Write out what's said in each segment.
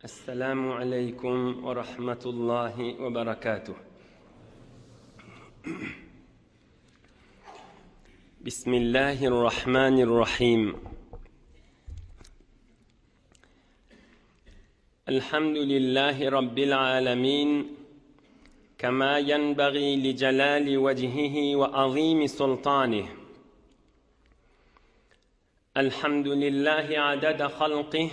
Esselamu aleýkum we rahmetullahi we berekatuh. Bismillahirrahmanirrahim. Elhamdülillahi Rabbil alemin. Kema yenbagi li celali vecihihi ve azimi sultanih. الحمد لله عدد خلقه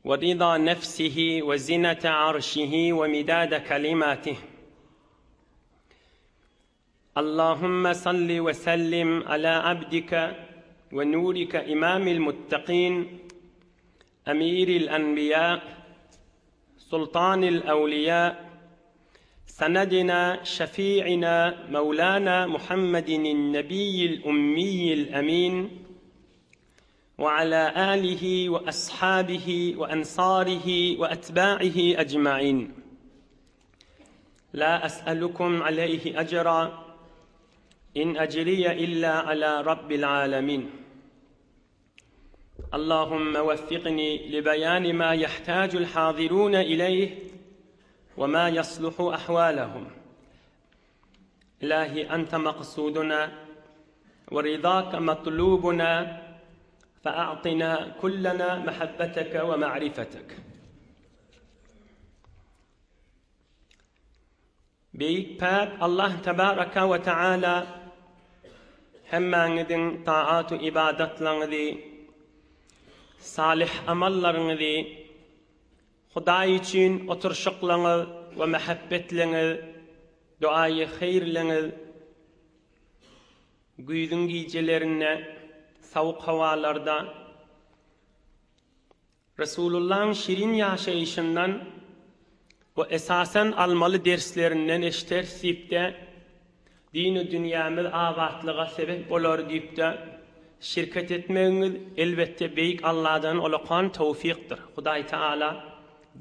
ورضا نفسه وزنة عرشه ومداد كلماته اللهم صل وسلم على عبدك ونورك إمام المتقين أمير الأنبياء سلطان الأولياء سندنا شفيعنا مولانا محمد النبي الأمي الأمين وعلى آله وأصحابه وأنصاره وأتباعه أجمعين لا أسألكم عليه أجرا إن أجري إلا على رب العالمين اللهم وفقني لبيان ما يحتاج الحاضرون إليه وما يصلح أحوالهم إلهي أنت مقصودنا ورضاك مطلوبنا فأعطنا كلنا محبتك ومعرفتك Beýik Päk Allah Tebaraka we Teala hemmäňiziň taat-u ybadatlaryňyzy, salyh amallaryňyzy, Hudaý üçin oturyşyklaryňyz we mähebbetleňiz, duaýy haýyrlaryňyz güýzüň gijelerinde, sowuk howalarda, Resulullahyň şirin ýaşaýşyndan we esasan almaly derslerinden eşderis diýip-de, dini dünýämiz abatlyga sebep bolar diýip-de, şirket etmegiňiz, elbetde, Beýik Alladan ulakan towfykdyr. Hudaý Tagala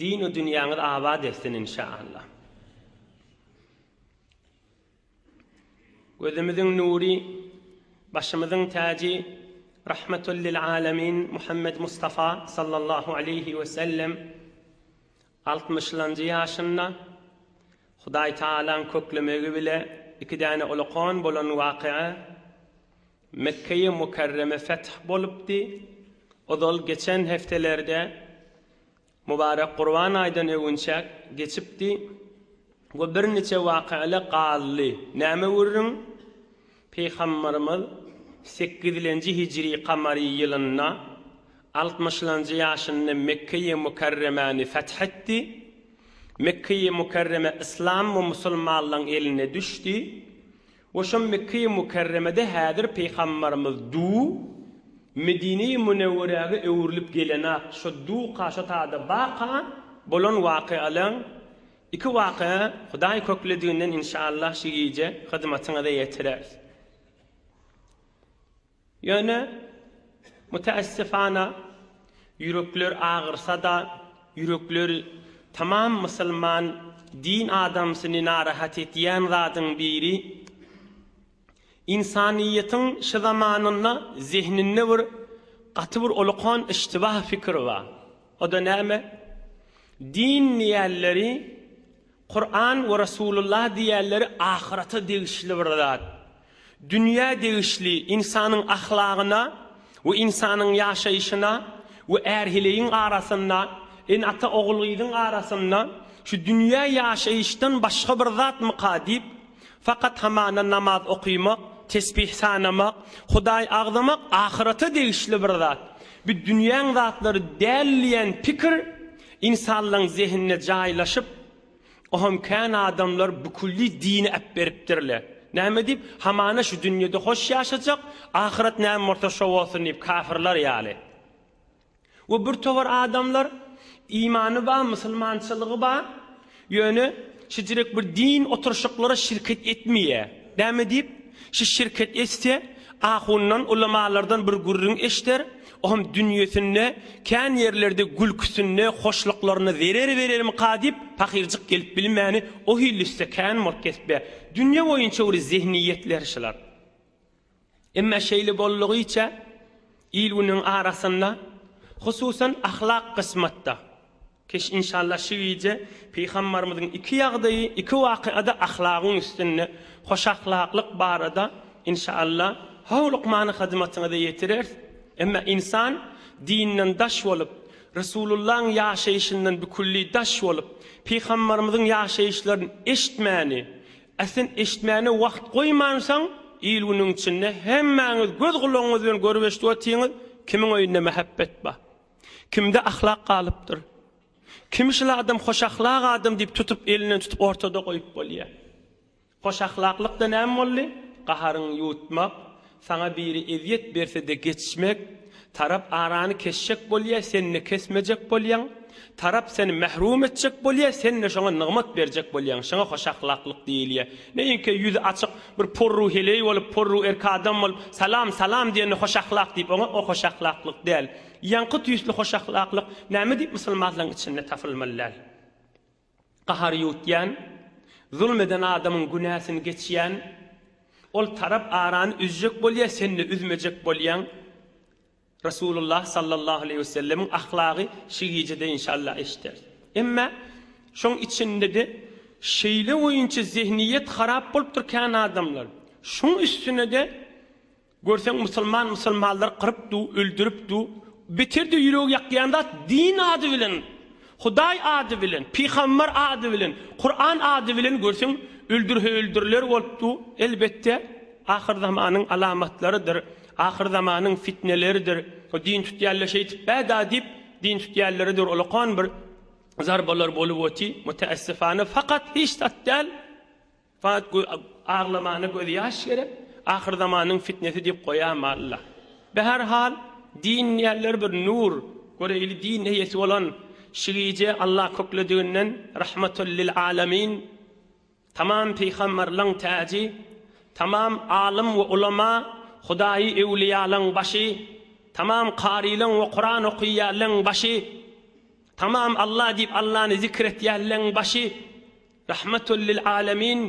dini dünýäňizi abat etsin, inşaallah. Gözümiziň nury, başymyzyň täji Rahmetul lil alemin Muhammed Mustafa sallallahu aleýhi we sellem altmyşlanjy ýaşynda Hudaý Tagalaň köklemegi bile iki däne ulakan bolan waky'a Mekgeýi Mükerreme feth bolupdy. Ozal geçen heftelerde Mübarek Gurban aýdan öwünçäk geçipdi we birniçe wakalar galdy. Näme gürrüň? Pygamberimiz sekizlenji hijri kamary ýylynda altmyşlanjy ýaşynda Mekgeýi Mükerremäni feth etdi. Mekgeýi Mükerreme yslam we musulmanlaryň eline düşdi. We şo Mekgeýi Mükerremede häzir Pygambarymyz du, Medineýi Münewweräge öwrülip gelenak, şo duka, şo tada baka bolan wakyalaň iki wakyýa Hudaý köklediginden inşallah şu gije hyzmatyňyza ýetireris. Ýöne, müteessifana, ýürekler agyrsa-da, ýürekler tamam musulman din adamsyny narahat edýän zadyň biri, ynsanyýetiň şu zamanynda zehninde bir gaty bir ulukan iştibah pikir bar. O-da näme? Din diýýänleri Kuran we Resulullah diýýänleri ahyrete degişli bir zat. Dünýä degişli ynsanyň ahlagyna we ynsanyň ýaşaýşyna we är-heleýiň arasynda, ene-ata ogul-gyzyň arasynda şu dünýä ýaşaýyşdan başga bir zatmyka diýip, fakat hamana namaz okymak, tesbih sanamak, Hudaý agzamak ahyrete degişli bir zat. Bu dünýäň zatlary däl diýen pikir Ynsanlaň zehinine jaýlaşyp, oham kän adamlar bükülli dini äpberipdirler. Näme diýip, hamana şu dünýede hoş ýaşajak, ahyret näme bolsa şo bolsun diýip, kafirler ýaly. We bir towar adamlar imany bar, musulmançylygy bar, ýöne şijirek bir din oturyşyklara şirket etmeýär. Näme diýip, şu şirket etse, ahundan, ulamalardan bir gürrüň eşder, Ohm dünýesinde kän ýerlerde gülküsinde hoşluklaryna zerer berermika diýip pahyrjyk gelip bilmäni o hillüsde kän bolup kesipýär. Dünýe boýunça bir zehniýetler şular. Emma şeýle boldugyça il-günüň arasynda hususan ahlak kysmatda. Keş inşallah şu gije Pygambarymyzyň iki ýagdaýy, iki wakyada ahlagyň üstünde, hoşahlaklyk barada inşallah howlukmany hyzmatyňyza ýetireris. Emma ynsan dinden daş bolup, Resulullahyň ýaşaýşyndan bükülli daş bolup, Pygambarymyzyň ýaşaýyşlaryny eşitmäni, a sen eşitmäne wagt goýmansaň, il-günüň içinde hemmäňiz göz-gulagyňyz bilen görüp eşidip otyňyz, kimiň öýünde mähebbet bar? Kimde ahlak galypdyr? Kimi şul adam hoşahlak adam diýip tutup elinden tutup ortada goýup bolýar? Hoşahlaklykda näme boldy? Gaharyňy ýuwutmak, saňa biri ezýet berse-de geçmek, tarap arany kesjek bolýar, sen-de kesmejek bolýaň, tarap seni mährum etjek bolýar, sen-de şoňa nygmat berjek bolýaň, şoňa hoşahlaklyk diýilýär. Neýinki ýüzi açyk bir porru heleý bolup, porru erk adam bolup, salam, salam diýende hoşahlak diýip oňa o hoşahlaklyk däl. Ýaňky tüýsli hoşahlaklyk näme diýip musulmanlaryň içinde tapylmaly däl. Gahar ýuwutýan, zulum eden adamyň günäsini geçýän, ol tarap arany üzjek bolýar, sen-de üzmejek bolýaň. Resulullah sallallahu aleýhi wesellemiň ahlagy şu gijede inşallah eşideris. Emma şoň içinde-de şeýle boýunça zehniýet harap bolupdyr kän adamlar. Şoň üstüne-de Görseň musulman musulmanlary gyryp du, öldürip du. Beter-de ýüregi ýakýan zat din ady bilen, Hudaý ady bilen, pygambar ady bilen, Kuran ady bilen görseň öldürhe-öldürler bolup du. Elbetde ahyrzamanyň alamatlarydyr, ahyrzamanyň fitneleridir. O din tutýanlar şeýdip bä-da diýip din tutýanlaradyr olakan bir zarbalar bolup oty. Müteessifane fakat hiç zat däl. Fakat aglamana göz ýaş gerek, ahyrzamanyň fitnesi diýip goýama Allah. Behar hal din diýenler bir nur, göreýli din eýesi bolan şu gije Allah köklediginden rahmatul lil alamin tamam pygamberleň täji, tamam alym we ulama Hudaýy öwliýalaň başy, tamam karylaň we Kuran okyýanlaň başy, tamam Allah diýip Allany zikr etýänleň başy, Rahmatul lil alemin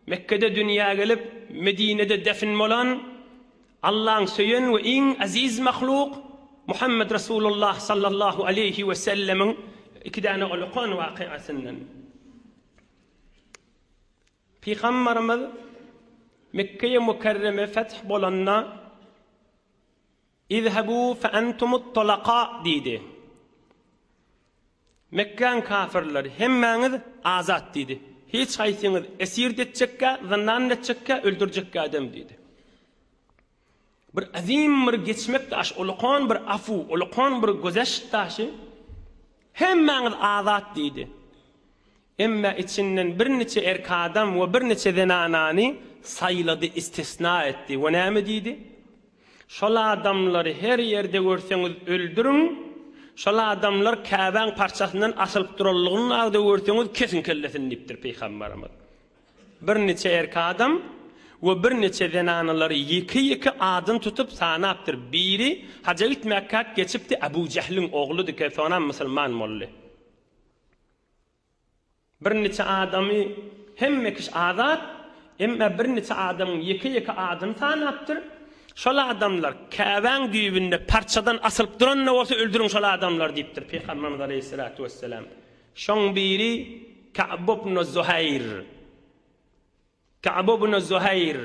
Mekgede dünýä gelip, Medinede defn bolan, Allaň söýen we iň eziz mahluk Muhammed Resulullah sallallahu aleýhi we sellemiň iki däne ulakan wakyasyndan. Pygambarymyz Mekgeýe Mükerreme feth bolanda Izhebu fe entumut tulaka diýdi. Mekgäň kafirleri, hemmäňiz azat diýdi. Hiç haýsyňyz esir etjekkä, zyndan etjekkä, öldürjekkä edem diýdi. Bir azim bir geçmek daşy, ulukan bir afu, ulukan bir gözeşt daşy. Hemmäňiz azat diýdi. Emma içinden birniçe erk adam we birniçe zenanany saýlady, istisna etdi we näme diýdi? Şol adamlary her ýerde görseňiz öldüriň, şol adamlar Käbäň parçasyndan asylyp duranlygyny nagda görseňiz kesiň kellesini diýipdir Pygambarymyz. Birniçe erk adam we birniçe zenanalary ýeke-ýeke adyny tutup sanapdyr. Biri haja gitmäkkäk geçipdi Abu Jähliň ogludy, soňam musulman boldy. Birniçe adamy hemme kişi azat, emma birniçe adamyň ýeke-ýeke adyny sanapdyr. Şol adamlar Käbäň düýbünde parçadan asylyp duran-da bolsa öldüriň şol adamlary diýipdir Pygamberimiz aleýhissalatu wessalam. Şoň biri Ka'b ibn Zuhaýr. Ka'b ibn Zuhaýr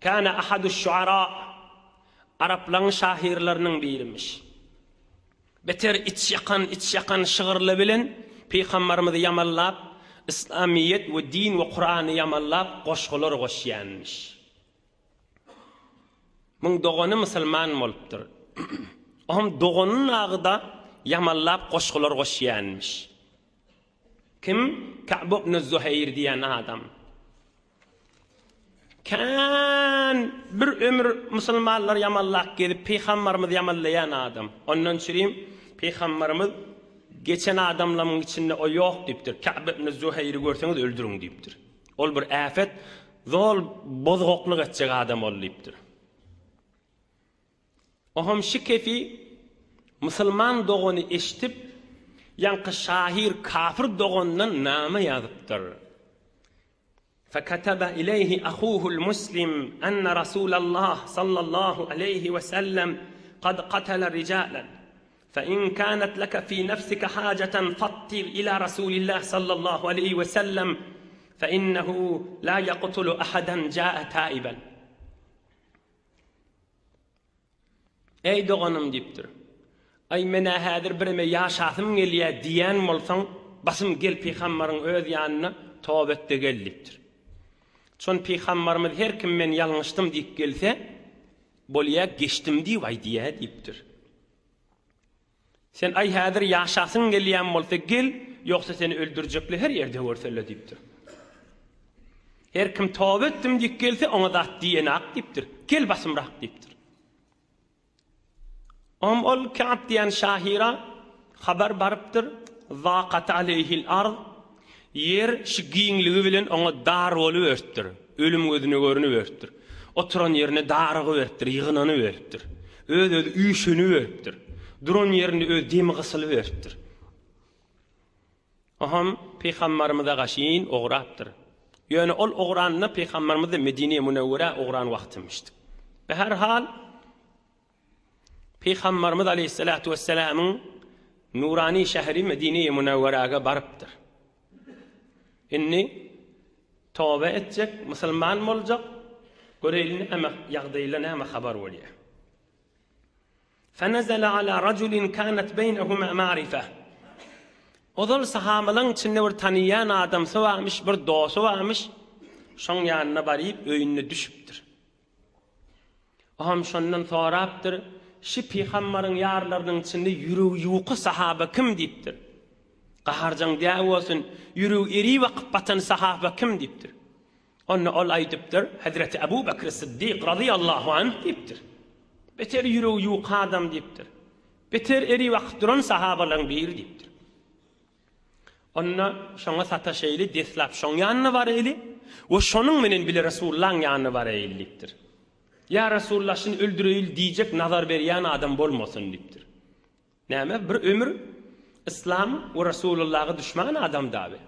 kana ahaduş-şuara, araplaryň şahyrlarynyň birimiş. Beter iç ýakan, iç ýakan şygyrlar bilen Pygambarymyzy ýamanlap, Yslamyýet we din we Kurany ýamanlap goşgular goşýanmyş. Muň dogany musulman bolupdyr. Oňam doganyny agyda ýamanlap goşgular goşýanmyş. Kim? Ka'b ibn Zuheýr diýen adam. Kän bir ömür musulmanlary ýamanlap gezip, pygambarymyzy ýamanlaýan adam. Ondan çürim pygambarymyz geçen adamlaryň içinde o ýok diýipdir. Ka'b ibn Zuheýri görseňiz öldüriň diýipdir. Ol bir äpet, zol bozgaklyk etjek adam ol diýipdir. Oňam şi kefi musulman dogany eşidip, ýaňky şahyr kafir dogandan nama ýazypdyr. Feketebe ileýhi ahuhul muslim enne Rasulallah sallallahu aleýhi we sellem kad katele rijalen. Fe in kanat leke fi nefsike hajeten fattir ila Rasulillah sallallahu aleýhi we sellem fe innehu la ýaktulu ahadan jaa taiben. Eý doganym diýipdir. Aý men-ä häzir bireme ýaşasym gelýä diýýän bolsaň, basym gel pygambaryň öz ýanyna toba et-de gel diýipdir. Şon pygambarymyz her kim men ýalňyşdym diýip gelse, Bolýa geçdim diýip aýdýa diýipdir. Sen aý häzir ýaşasyň gelýän bolsa gel, ýogsa seni öldürjekle her ýerde görseler diýipdir. Her kim toba etdim diýip gelse oňa zat diýenak diýipdir. Gel basymrak diýipdir. Om ol Ka'b diýen şahyra habar barypdyr, Zaqat aleýhil ard, ýer şu giňligi bilen oňa dar boluberipdir, ölüm gözüne görnüberipdir. Oturan ýerine darygyberipdir, ýygnanyberipdir. Öz-özi üýşeniberipdir. Duran ýerinde öz demi gysylyberipdir. Oham Pygambarymyza gaşyn ugrapdyr. Ýöne ol ugranda Pygambarymyz-da Medine-i Münewwerä ugran wagtymyşdy. Be her hal, Pygambarymyz aleýhissalatu wessalamyň nurani şäheri Medine-i Münewweräge barypdyr. Indi toba etjek, musulman boljak, göreýli näme ýagdaýla näme habar bolýar. Fenezele ala rajulin kanat beýnehuma ma'rife. Ozal sahabalaryň içinde bir tanyýan adamsy barmyş, bir dosty barmyş. Şoň ýanyna baryp öýünde düşüpdir. Oam şondan sorapdyr, Şi pygambaryň ýarlarynyň içinde ýüregi ýuka sahaba kim diýipdir. Gaharjaň däl bolsun, ýüregi erip akyp batan sahaba kim diýipdir. Onda ol aýdypdyr, Hezreti Abu Bekr Siddik razyýallahu anh diýipdir. Beter ýüregi ýuka adam diýipdir. Beter erip akyp duran sahabalaryň biri diýipdir. Onda şoňa sataşaýly, deslap şoň ýanyna baraýly we şonuň menen bile Resulullahyň ýanyna baraýly diýipdir. Ýa Resulullah şuny öldüreýli diýjek nazar berýän adam bolmasyn diýipdir. Näme bir ömür Yslam we Resulullaha duşman adam daby.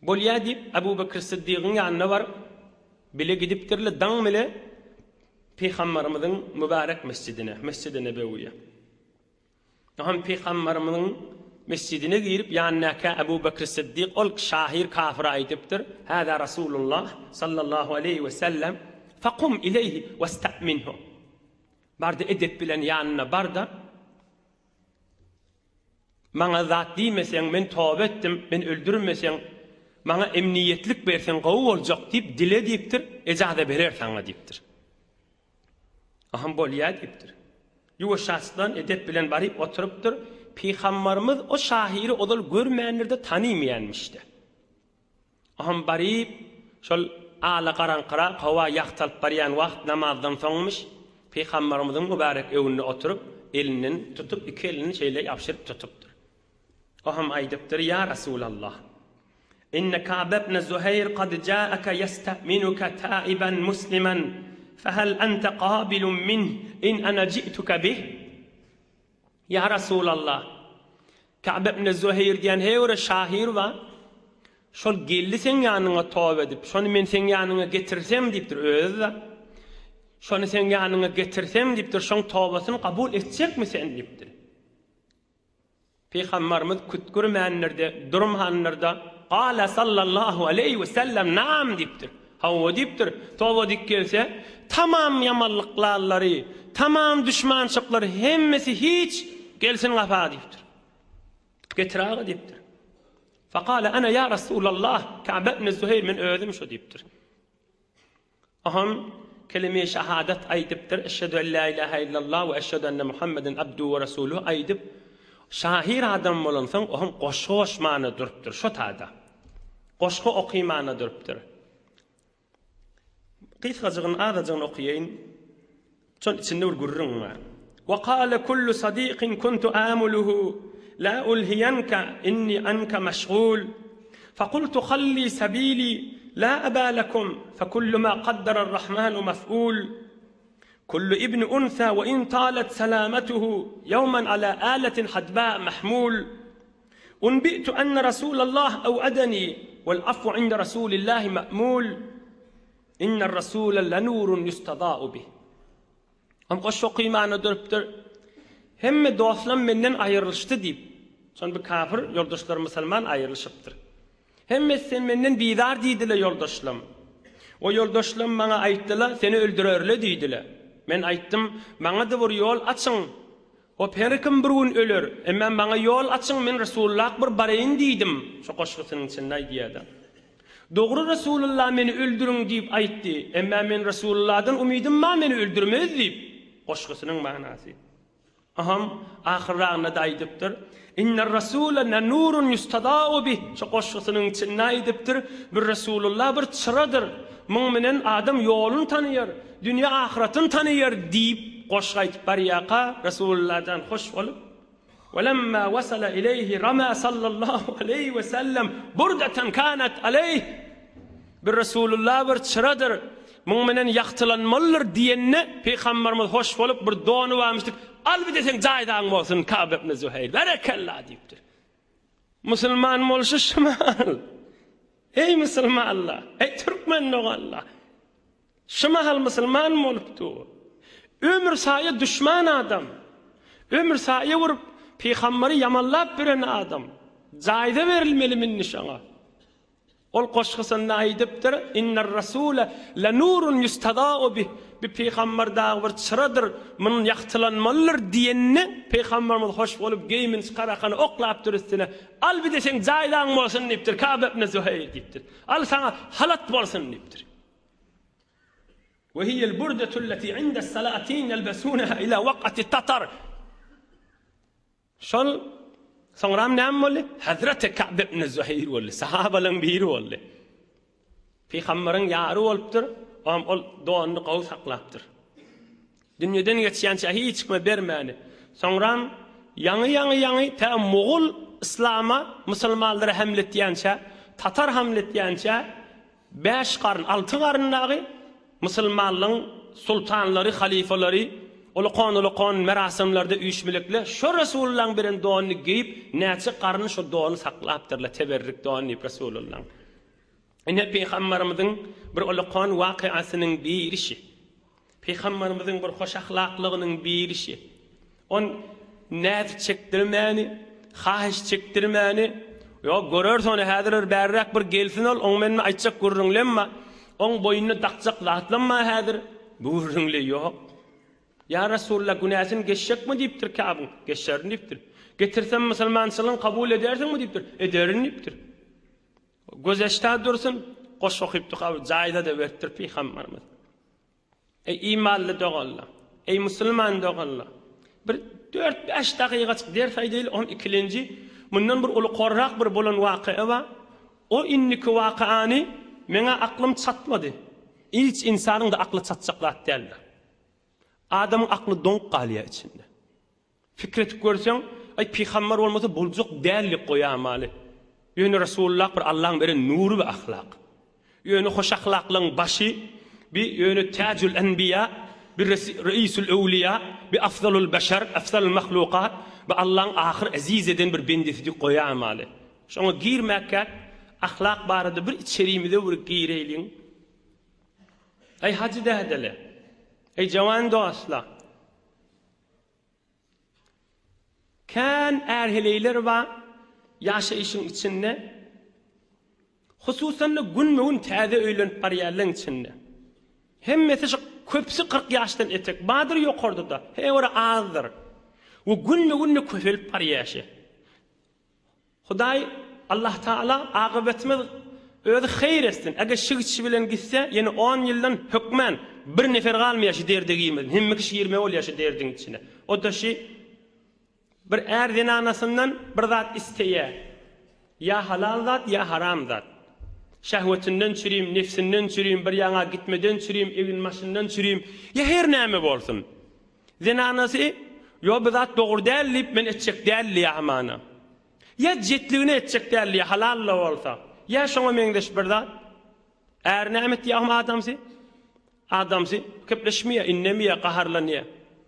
Bolýa diýip Abu Bekr Siddigyň ýanyna baryp bile gidipdirle daň bile Pygambarymyzyň mübarek mesjidine, Mesjidi Nebewiýe. Oňam Pygambarymyzyň mesjidine girip ýanyndaky Abu Bekr Siddik ol şahyr kafyra aýdypdyr, Hâzâ Rasulullah sallallahu aleýhi we sellem, fakum ileýhi westa'minhu. Barda edep bilen ýanyna barda, maňa zat diýmeseň, men toba etdim, men öldürmeseň, maňa emniýetlik berseň gowy boljak diýip dile diýipdir, ejaza berer saňa diýipdir. Aham bolýa diýipdir. Ýuwaşjaçdan edep bilen baryp oturypdyr. Pygambarymyz o şahyry ozal görmändir-de tanymaýanmyş-da. Aham baryp, şol ala garaňkyrak howa ýagtalyp barýan wagt namazdan soňmyş, Pygambarymyzyň mübärek öňünde oturyp, elinden tutup, iki elini şeýle ýapşyryp tutupdyr. O hem aýdypdyr, Ýa Resulallah! Inne Ka'b ibn Zuheýr kad ja'aka ýesta'minuka ta'iban musliman, fehel ente kabilun minh in ana ji'tuka bih? Ýa Resulallah! Ka'b ibn Zuheýr diýen heý bir şahyr bar. Şol geldi seň ýanyňa toba edip, şony men seň ýanyňa getirsem diýipdir, özi-de. Şony seň ýanyňa getirsem diýipdir, şoň tobasyny kabul etjekmi sen diýipdir. Pygambarymyz kütgürmändir-de, durmandyr-da, Gala sallallahu aleýhi we sellem, Naam diýipdir. Hawa diýipdir. Toba edip gelse, tamam ýamanlyklarlary, tamam duşmançylyklary hemmesi hiç, gelsin gapa diýipdir. Getir aga diýipdir. Fekale ene ýa Resulallah, Ka'b ibn Zuheýr men özüm şo diýipdir. Oňam kelime-i şahadat aýdypdyr, Eşhedü en la ilahe illallah we eşhedü enne Muhammeden abduhu we resuluhu aýdyp, şahyr adam bolansoň, oňam goşgy goşmana durupdyr, şo tada. Goşgy okymana durupdyr. Gysgajygyny, azajygyny okaýaýyn. Şol içinde bir gürrüň bar. Wa kale kullu sadikin kuntu amuluhu la ulhiyanka inni anka meşgul. Fakultu halli sabili la aba lekum fekullu ma kaddarar rahmanu mef'ul. Kullu ibni unsa we in talat salamatuhu yawman ala alatin hadba mahmul. Unbi'tu enne Rasulallah aw'adani wal afwu inde Rasulillahi ma'mul. Inner rasule lenurun ýustada'u bih. Hem goşgy okymana durupdyr. Hemme dostlam menden aýrylyşdy diýip. Şon bir kafir ýoldaşlary musulman aýrylyşypdyr. Hemmesi sen menden bizar diýdile ýoldaşlam. O ýoldaşlam maňa aýtdyla seni öldürerle diýdile. Men aýtdym, maňa-da bir ýol açyň. Hop her kim bir gün öler. Emma maňa ýol açyň men Resullak bir baraýyn diýdim. Şo goşgusynyň içinde aýdýada. Dogry Resulullah meni öldüriň diýip aýtdy. Emma men Resulullahdan umydym bar meni öldürmez diýip. Goşgusynyň manasy. Aham ahyrragynda-da aýdypdyr. Inner Rasule lenurun ýustadau bih. Şo goşgusynyň içinde aýdypdyr. Bir Resulullah bir çyradyr. Muň menen adam ýoluny tanaýar, dünýe ahyratyny tanaýar diýip goşgy aýdyp barýarka Resulullahdan hoş bolup, Welemma wasala ileýhi rama sallallahu aleýhi we sellem burdatan kanat aleýh. Bir Resulullah bir çyradyr, muň menen ýagtylanmalydyr diýende Pygamberimiz hoş bolup bir dony barmyşdyk, Al bir-de seň jaýdaň bolsun Kab ibn Zuheýr, berekella diýipdir. Musulman bolşy şumal. Eý musulmanlar, eý türkmen doganlar. Şu mahal musulman bolup dur. Ömür saýa duşman adam. Ömür saýa urup pygamberi ýamanlap beren adam. Jaýza berilmeli mindi şoňa. Ol goşgusynda aýdypdyr, Inner rasule lenurun ýustadau bih, Bir pygamber dagy bir çyradyr, mundan ýagtylanmalydyr diýende, pygamberimiz hoş bolup geýimini çykarakany oklapdyr üstüne, Al bir-de seň jaýdaň bolsun diýipdir, Kab ibn Zuheýr diýipdir. Al saňa halat bolsun diýipdir. Ve hiýel burdetulleti indes-salatin ýelbesuneha ila wakatit tatar. Şol soňram näme boldy? Hazreti Ka'b ibn Zuheýr boldy. Sahabalaryň biri boldy. Pygamberiň ýary bolupdyr. Oňam ol donuny gowy saklapdyr. Dünýeden geçýänçä hiç kime bermäni. Soňram ýaňy-ýaňy-ýaňy tä mogul yslama musulmanlara hemle etýänçä, tatar hamle etýänçä Bäş garyn, alty garyn dagy musulmanlygyň sultanlary, halyfalary ulakan-ulakan merasymlarda üýşmelekle şo Resulullaň beren donuny geýip, näçe garyn şo dony saklapdyrlar, teberrik don diýip Resulullaň. Ine pygambarymyzyň bir ulakan wakyasynyň biri şi. Pygamberimiziň bir hoş ahlaklygynyň biri şi. On näz çekdirmäni, haýyş çekdirmäni, Ýok, göreris ony, häzir bir bärräk bir gelsin ol, oň mende aýtjak gürrüňlem bar. Oň boýnuna dakjak zatlam bar häzir. Bu gürrüňle ýok. Ýa Resulallah, günäsini geçjekmi diýipdir Kabyň. Geçerin diýipdir. Getirsem musulmançylygyny kabul edersiňmi diýipdir. Ederin diýipdir. Gözeşdä dursun, goşgy okypdyk abi, jaýza-da beripdir pygamberimiz. Eý imanly doganlar, eý musulman doganlar, bir dört-bäş dakygajyk ders aýdaýly, oň ikilenji, mundan bir uly korrak bir bolan waky'a bar. O indiki wakyany meňä aklym çatmady. Hiç ynsanyň-da akly çatjak zat däldir. Adamyň akly doňup galýar içinde. Pikir edip görseň, aý pygamber bolmasa boljak däl diýip goýamaly. Ýöne Resulullah bir Allaň beren nury we ahlak. Ýöne hoş ahlaklaryň başy bi ýöne täjül enbiýa, bi reisül öwliýa, bi afzalul beşer, afzalul mahlukat, bi Allaň ahyr eziz eden bir bendesi diýip goýamaly. Şoňa girmäkäk ahlak barada bir içerimize bir gireýliň. Eý hajy dädele, eý jawan dostlar! Kän är-heleýler bar ýaşaýşyň içinde, hususan-da günbe-gün täze öýlenip barýanlaryň içinde. Hemmesi şu köpüsi 40 ýaşdan etek, bardyr ýokarda-da, he bir azdyr. We günbe-gün-de köpelip barýar şi. Hudaý Allah Taala akybetimiz özi haýyr etsin. Eger şigçi bilen gitse, ýene on ýyldan hökmän bir nefer galmaýar şu derde girmeden. Hemme kişi girmeli bolýar şu derdiň içine. O-da şi bir är zenanasyndan bir zat isleýär. Ýa halal zat, ýa haram zat. Şehwetinden çürim, nefsinden çürim, bir ýaňa gitmeden çürim, egin-başyndan çürim, ýa her näme bolsun. Zenanasy, Ýo, bu zat dogry däl diýip, men etjek däl diýýär hamana. Ýa jetligine etjek däl diýýär, halal-da bolsa. Ýa şoňa meňzeş bir zat. Äri näme etýär oň adamsy? Adamsy kepleşmeýär, indemeýär, gaharlanýar.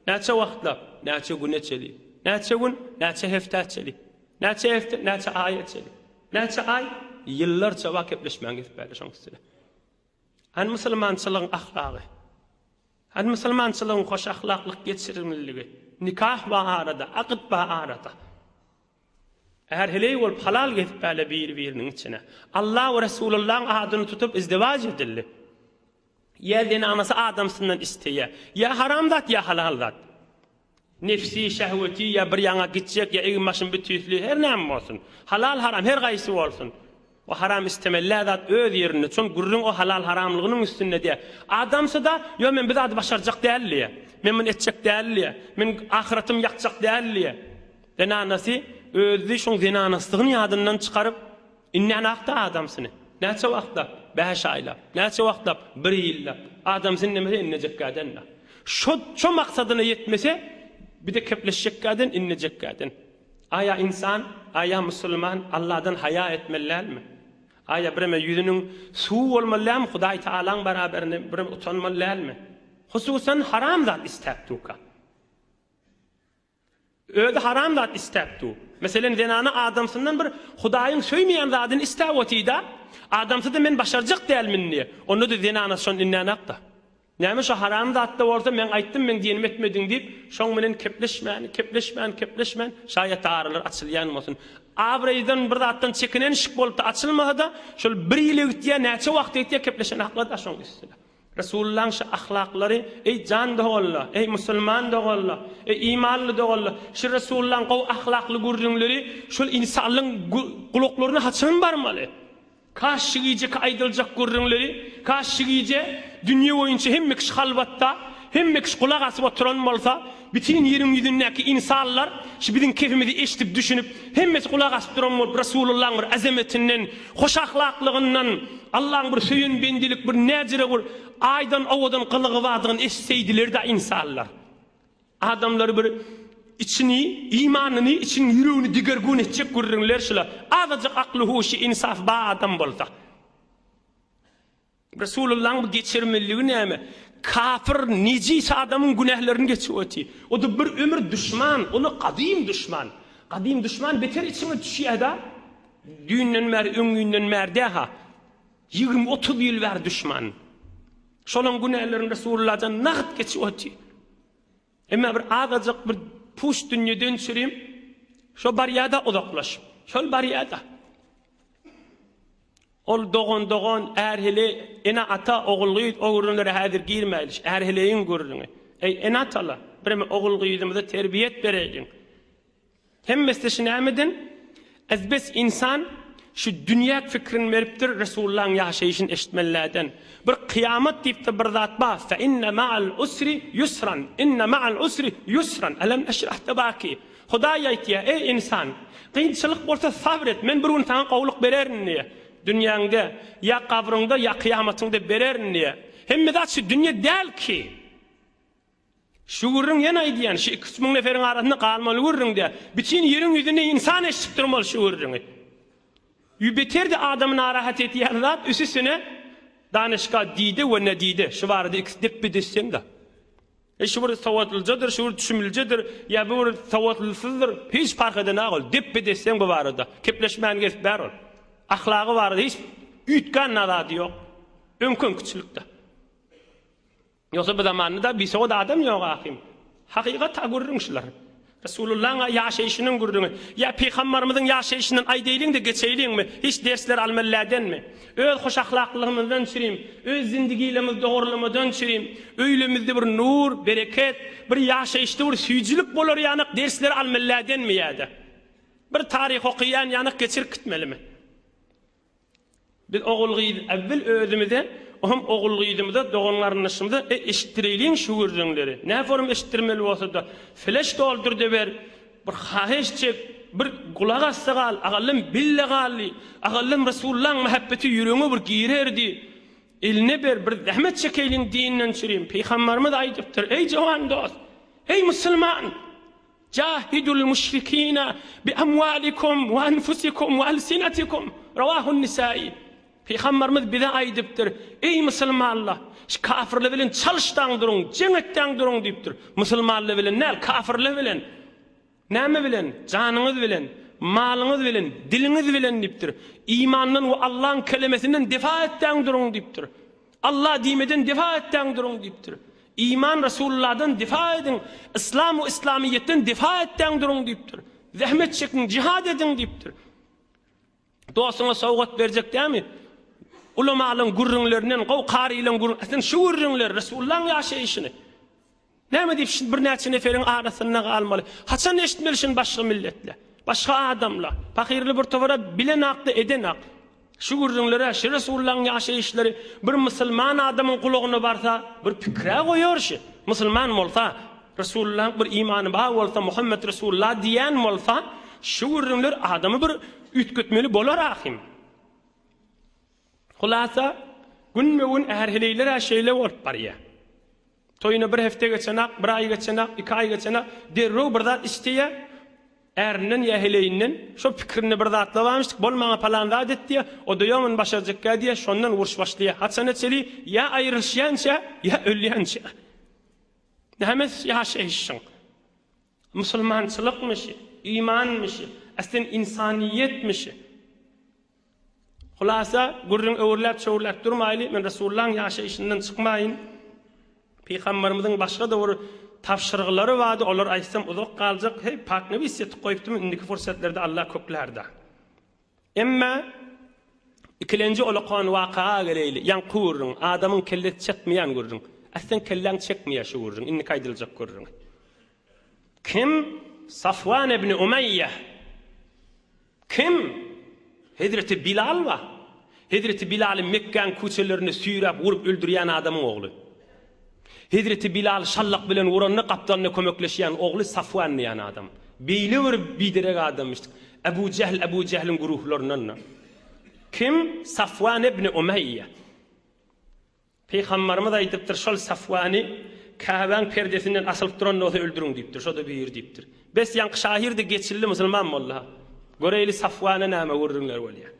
Näçe wagtlap? Näçe güne çeli. Näçe gün? Näçe hepdä çeli. Näçe hepde? Näçe aýa çeli. Näçe aý? Ýyllarça wagt kepleşmän gezip bärde şoň üstüne. Hany musulmançylygyň ahlagy? Hany musulmançylygyň hoş ahlaklyk geçirimliligi? Nikah bar arada, akyt bar arada. Är-heleý bolup halal gezip bäle biri-biriniň içine. Allah we Resulullahyň adyny tutup izdiwaç edildi. Ýa zenanasy adamsyndan isteýär. Ýa haram zat, ýa halal zat. Nefsi, şehweti, ýa bir ýaňa gitjek, ýa egin-başym bütüsli, her näme bolsun. Halal-haram, her gaýsy bolsun. O haram istemeli zat öz ýerinde. Çün gürrüň o halal-haramlygynyň üstünde diýýär. Adamsy-da, ýok men bu zady başarjak däl diýýär. Men muny etjek däl diýýär. Men ahyretimi ýakjak däl diýýär. Zenanasy özi şoň zenanasydygyny ýadyndan çykaryp, Indänakda adamsyny. Näçe wagtlap? Bäş aýlap. Näçe wagtlap? Bir ýyllap. Adamsy indemese indejekgäden-de. Şo, şo maksadyna ýetmese, bir-de kepleşjekgäden, indejekgäden. Aýa ynsan, aýa musulman Alladan haýa etmeli dälmi? Aýa bireme ýüzüniň suwy bolmaly dälmi Hudaý Tagalaň baraberinde birem utanmaly dälmi? Hususan haram zat istäp durka. Özi haram zat istäp dur. Meselem zenana adamsyndan bir Hudaýyň söýmeýän zadyny istäp otyda, adamsy-da men başarjak dälmin diýýär. Onda-da zenanasy şony indänakda. Näme şo haram zatda bolsa men aýtdym meň diýenimi etmediň diýip şoň bilen kepleşmän kepleşmän kepleşmän şaýat aralar açylýan bolsun. Abraýdan bir zatdan çekinenşik bolupda açylmasada şol bir ýyla gitýä näçe wagt gitýä kepleşen aklada şoň üstüne. Resulullaň şu ahlaklary eý jan doganlar eý musulman doganlar eý imanly doganlar şu Resulullaň gowy ahlakly gürrüňleri şol insanlaň gulaklaryna haçan barmaly? Kaş şu gijeki aýdyljak gürrüňleri, kaş şu gije dünýe boýunça hemme kişi halwatda, hemme kişi gulak asyp oturan bolsa, bütin ýeriň ýüzündäki ynsanlar şu biziň kepimizi eşidip düşünip, hemmesi gulak asyp duran bolup Resulullahyň bir azametinden, hoş ahlaklygyndan, Allaň bir söýen bendilik bir näjire bir aýdan owadan gylygy bardygyny eşitseýdiler-dä ynsanlar. Adamlary bir içini, imanyny, içini, ýüregini digergun etjek gürrüňler şular. Azajyk akly-huşy, insafy bar adam bolsa. Resulullahyň bu geçirmeliligi näme? Kafir, nejis adamyň günählerini geçip otyr. O-da bir ömür duşman, ol-a gadym duşman. Gadym duşman beter içiňe düşýär-dä. Düýnden bäri, öňňünden bäri dä-ha. 20-30 ýyl bäri duşman. Şolaň günälerini Resulullajan nagt geçip otyr. Emma bir azajyk bir puç dünýeden çürim, şo barýada uzaklaşyp. Şol barýada. Ol dogan dogan, är-heleý, ene-ata, ogul-gyz o gürrüňlere häzir girmäýliş. Är-heleýiň gürrüňi. Eý, ene-atalar, bireme ogul-gyzymyza terbiýet bereýliň. Hemmesi şu nämeden? Ezbes ynsan şu dünýä fikrini beripdir Resulullahyň ýaşaýşyny eşitmelilerden. Bir kyýamat diýipdir bir zat bar, fe inne ma'al usri ýusran, inne ma'al usri ýusran, elem neşrah tebaki. Hudaý aýtýar, eý ynsan, kynçylyk bolsa sabr et, men bir gün saňa gowulyk bererin diýýär. Dünýäňde, ýa gabryňda, ýa kyýamatyňda bererin diýýär. Hemme zat şu dünýe däl ki. Şu gürrüň ýene aýdýan, şu iki-üç müň neferiň arasynda galmaly gürrüň däl. Bütin ýeriň ýüzünde ynsan eşidip durmaly şu gürrüňi. Ýü beter-de adamy narahat edýän zat, üsüsine Danyşga diýdi we nedide, şu barada ikisi depbe-desseň-de. E şu bir sowatlyjadyr, şu bir düşümlijedir, ýa bu bir sowatlysyzdyr, hiç parh edenok ol, depbe-desseň bu barada. Kepleşmän gezip bär ol. Ahlagy barada hiç üýtgän zady ýok. Öňki-öňküçilikde. Ýogsa bu zamanda bisowat adam ýok ahym. Hakykat-a gürrüň şular. Resulullahyň-a ýaşaýşynyň gürrüňi. Ýa pygambarymyzyň ýaşaýşyndan aýdaýlyň-da geçeýliňmi? Hiç dersler almalylädenmi? Öz hoşahlaklygymyzdan çürim, öz zindigilerimizi dogrulamadan çürim, öýlemizde bir nur, bereket, bir ýaşaýyşda bir süýjülik bolar ýanak dersler almalylädenmi ýa-da? Bir taryh okaýan ýanak geçirip gitmelimi? Biz ogul-gyz äwwel özümize, ohm ogul-gyzymyza, dogan-garyndaşymyza e eşitdireýliň şu gürrüňleri. Näforum eşitdirmeli bolsa-da, fleş doldur-da ber, bir haýyş çek, bir gulak assa gal, agallym bille galdy, agallym Resullaň mähebbeti ýüregiňe bir girerdi. Eline ber, bir zähmet çekeýliň dinden çürim. Pygambarymyz aýdypdyr, Eý jowan dost! Eý musulman! Jahidul müşrikine bi amwalikum we enfusikum we alsinatikum. Rawahun Nisai. Pygamberimiz bize aýdypdyr, Eý musulmanlar, şu kafirler bilen çalyşdaň duruň, jeň etdäň duruň diýipdir. Musulmanlar bilen däl, kafirler bilen. Näme bilen? Janyňyz bilen, malyňyz bilen, diliňiz bilen diýipdir. Imandan we Allaň kelemesinden defa etdäň duruň diýipdir. Allah diýmeden defa etdäň duruň diýipdir. Iman Resulullahdan difa ediň, Yslam we Yslamyýetden difa etdäň duruň diýipdir. Zähmet çekiň, jihad ediň diýipdir. Dostuňa sowgat berjek dämi? Ulamalaryň gürrüňlerinden, gowy karylaryň gürrüň, sen şu gürrüňleri, Resulullahyň ýaşaýşyny. Näme diýip şindi birnäçe neferiň arasynda galmaly? Haçan eşitmeli şuny başga milletler, başga adamlar? Pahyrly bir towara bilenakda edenak. Şu gürrüňlere, şu Resulullahyň ýaşaýyşlary bir musulman adamyň gulagyna barsa, bir pikire goýar şi. Musulman bolsa, Resulullahyň bir imany bar bolsa, Muhammet Resulullah diýen bolsa, şu gürrüňler adamy bir üýtgetmeli bolar ahym. Hulasa, günbe-gün är-heleýler-ä şeýle bolup barýar. Toýuna bir hepde geçenak, bir aý geçenak, iki aý geçenak, derrew bir zat isleýär. Ärinden ýa heleýinden şo pikirinde bir zatlar barmyşdyk, bol maňa palan zat et diýýär, o-da ýok muny başarjakkä diýýär, şondan uruş başlaýar. Haçana çeli ýa aýrylyşýança, ýa ölýänçä. Näme ýaşaýşyň? Musulmançylykmy şi? Imanmy şi? Aslen ynsanyýetmi şi? Hulasa, gürrüň öwürläp-çöwürläp durmaýly, men Resulullahyň ýaşaýşyndan çykmaýyn. Pygamberimiziň başga-da bir tabşyryglary bardy, olary aýtsam uzak galjak, heý, paknewis etip goýupdym, indiki pursatlarda Allah köklär-dä. Emma ikilenji olakan waka geleýli, ýaňky gürrüň, adamyň kellesi çekmeýän gürrüň. Aslen kelläň çekmeýär şu gürrüň, indiki aýdyljak gürrüňi. Kim? Safwan ibn Umeýýe. Kim? Hezreti Bilal bar. Hezreti Bilaly Mekgäň köçelerinde süýräp urup öldürýän adamyň ogly. Hezreti Bilal şallak bilen uranda gapdalynda kömekleşýän ogly Safwan diýen adam. Beýle bir biderek adammyşdyk. Ebu Jähl Ebu Jähliň güruhlaryndan-da. Kim? Safwan ibn Umeýýe. Pygambarymyz aýdypdyr, şol Safwany Käbäň perdesinden asylyp duran bolsa öldüriň diýipdir, şo-da biri diýipdir. Bes ýaňky şahyr-da geçildi musulman boldy-ha. Göreýli Safwana näme gürrüňler bolýar.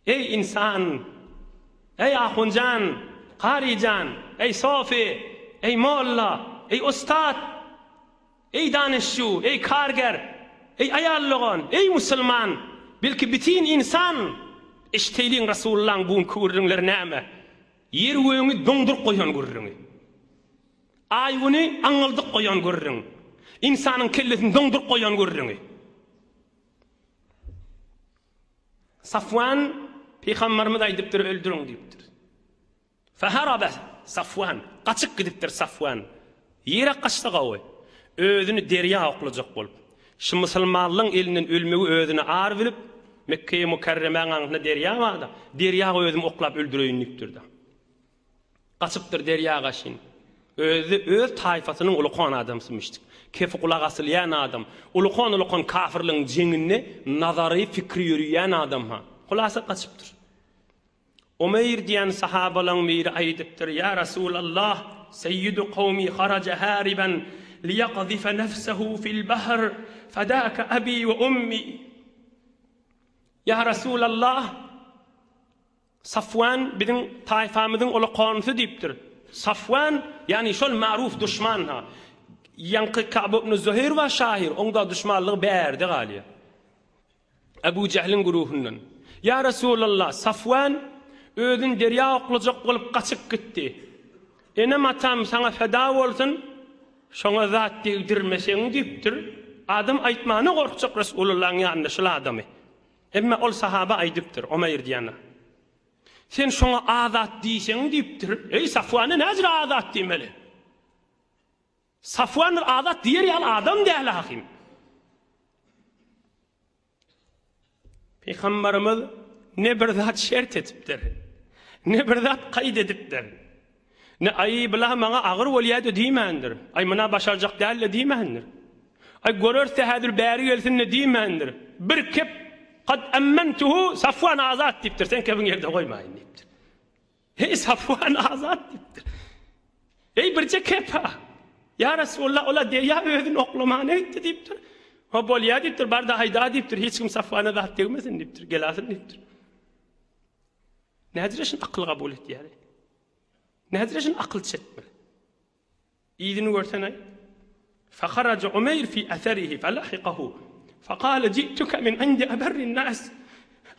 Eý ynsan! Eý ahunjan! Karyjan! Eý sofy! Eý molla! Eý ussat! Eý danyşçu! Eý karger! Eý aýal dogan! Eý musulman! Belki bitin ynsan! Eşiteýliň Rasulullaň bu günki gürrüňleri näme? Ýer gögüňi doňduryp goýan gürrüňi. Aý güni aňňyldyp goýan gürrüň. Ynsanyň kellesini doňduryp goýan gürrüňi. Safwan pygamberimiz aýdypdyr öldüriň diýipdir. Feharabe Safwan, gaçyp gidipdir Safwan. Ýere gaçsa gowy. Özüni derýa oklajak bolup. Şu musulmanlaň elinden ölmegi özüne ar bilip, Mekgeýi Mükerremäň aňyrsynda derýa bar-da, derýa özümi oklap öldüreýin diýipdir-de. Gaçypdyr derýa gaşyn. Özi öz taýfasynyň ulukan adamsymyşdyk. Kefi gulak asylýan adam. Ulukan-ulukan kafirligiň jeňinde nazary, fikri ýörüýän adam-ha. Hulasa gaçypdyr. Umeýr diýen sahabalaň biri aýdypdyr, Ýa Resulallah, Seýýidu kowmi haraja hariban liýakzife nefsehu fil bahr, fedâke abi we ummi. Ýa Resulallah, Safwan biziň taýfamyzyň ulakanysy diýipdir. Safwan, ýagny şol maruf duşman-ha. Ýaňky Ka'b ibn Zuheýr bar şahyr, oň-da duşmanlygy bärde galýar. Ebu Jähliň güruhyndan. Ýa Resulallah, Safwan özüni derýa oklajak bolup gaçyp gitdi. Enem-atam saňa feda bolsun, şoňa zat degdirmeseň diýipdir. Adam aýtmana gorkjak Resulullahyň ýanynda şul adamy. Emma ol sahaba aýdypdyr, Omeýr diýene. Sen şoňa azat diýseň diýipdir. Eý, Safwana näjür azat diýmeli? Safwan bir azat diýer ýaly adam däl ahym. Pygamberimiz ne bir zat şert etipdir, ne bir zat kaýt edipdir. Ne aý bula maňa agyr bolýady diýmändir. Aý muna başarjak däl-de diýmändir. Aý görerse häzir bäri gelsin-de diýmändir. Bir kep kad emmentuhu Safwan azat diýipdir. Sen kebiň ýerde goýmaýyn diýipdir. Heý Safwan azat diýipdir. Eý birje kepa. Ýa Resulallah ola derýa özüni oklamana gitdi diýipdir. Ho bolýa diýipdir, bar-da haýda diýipdir, hiç kim Safwana zat degmesin diýipdir, gelasyn diýipdir. Nädire şun akyl kabul etýär? Nädire şun akyl çetmeli? Yzyny görsene. Faharaja Umeýr fi eserihi felahiqahu. Fekale ji'tuke min indi eberrin nas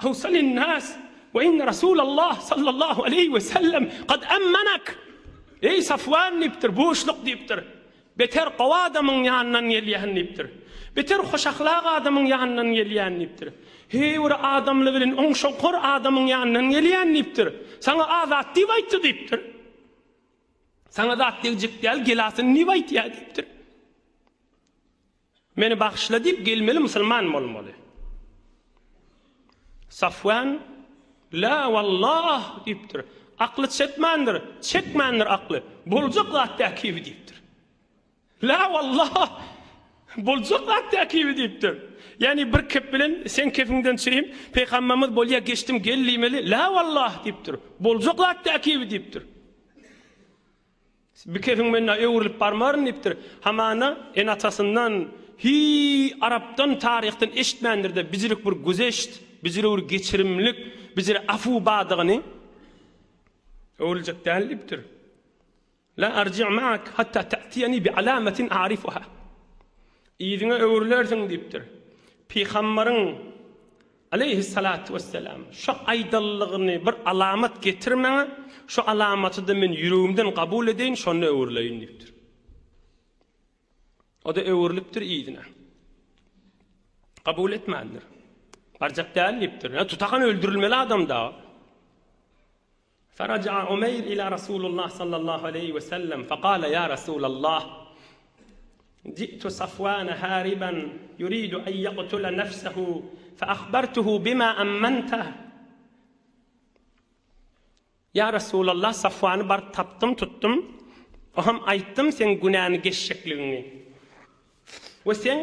awsalin nas we inne Rasulallah sallallahu aleýhi we sellem kad emmenek. Eý, Safwan diýipdir, buşluk diýipdir. Beter gowy adamyň ýanyndan gelýän diýipdir. Beter hoşahlak adamyň ýanyndan gelýän diýipdir. Heý, bir adamly bilen oňşukor adamyň ýanyndan gelýän diýipdir. Saňa azat diýip aýtdy diýipdir. Saňa zat degjek däl, gelasyn diýip aýtýar diýipdir. Meni bagyşla diýip gelmeli musulman bolmaly. Safwan, La wallah diýipdir. Akly çetmändir, çekmändir akly. Boljak zat däl kibi diýipdir. La wallah boljak zat däl kibi diýipdir. Ýagny bir kep bilen seň kefiňden çyryp, Pygamberimiz bolýa geçdim gel diýmeli, La wallah diýipdir. Boljak zat däl kibi diýipdir. Bir kefiň men öwrülip barmaryn diýipdir. Hamana ene-atasyndan, hiý arapdan taryhdan eşitmändir-de bijirik bir güzeşt, bijirik bir geçirimlik, bijire afuw bardygyny öwrüljek däl diýipdir. La arji' ma'ak hatta ta'tiýani bi alamatin a'rifuha. Yzyňa öwrülersiň diýipdir. Pygambaryň Aleýhissalatu wessalam, şo aýdanlygyny bir alamat getir maňa, şo alamaty-da men ýüregimden kabul edeýin, şonda öwrüleýin diýipdir. O-da öwrülipdir yzyna. Kabul etmändir. Barjak däl diýipdir. Tutakan öldürilmeli adam da. Feraja'a Umeýr ila Rasulullah sallallahu aleýhi we sellem fekale ýa Rasulallah, ji'tu Safwana hariban ýuridu en ýaktula nefsehu fe ahbartuhu bima ammantah. Ýa Rasulallah, Safwany baryp tapdym, tutdum, oham aýtdym seň günäni geçjekligiňi. We seň,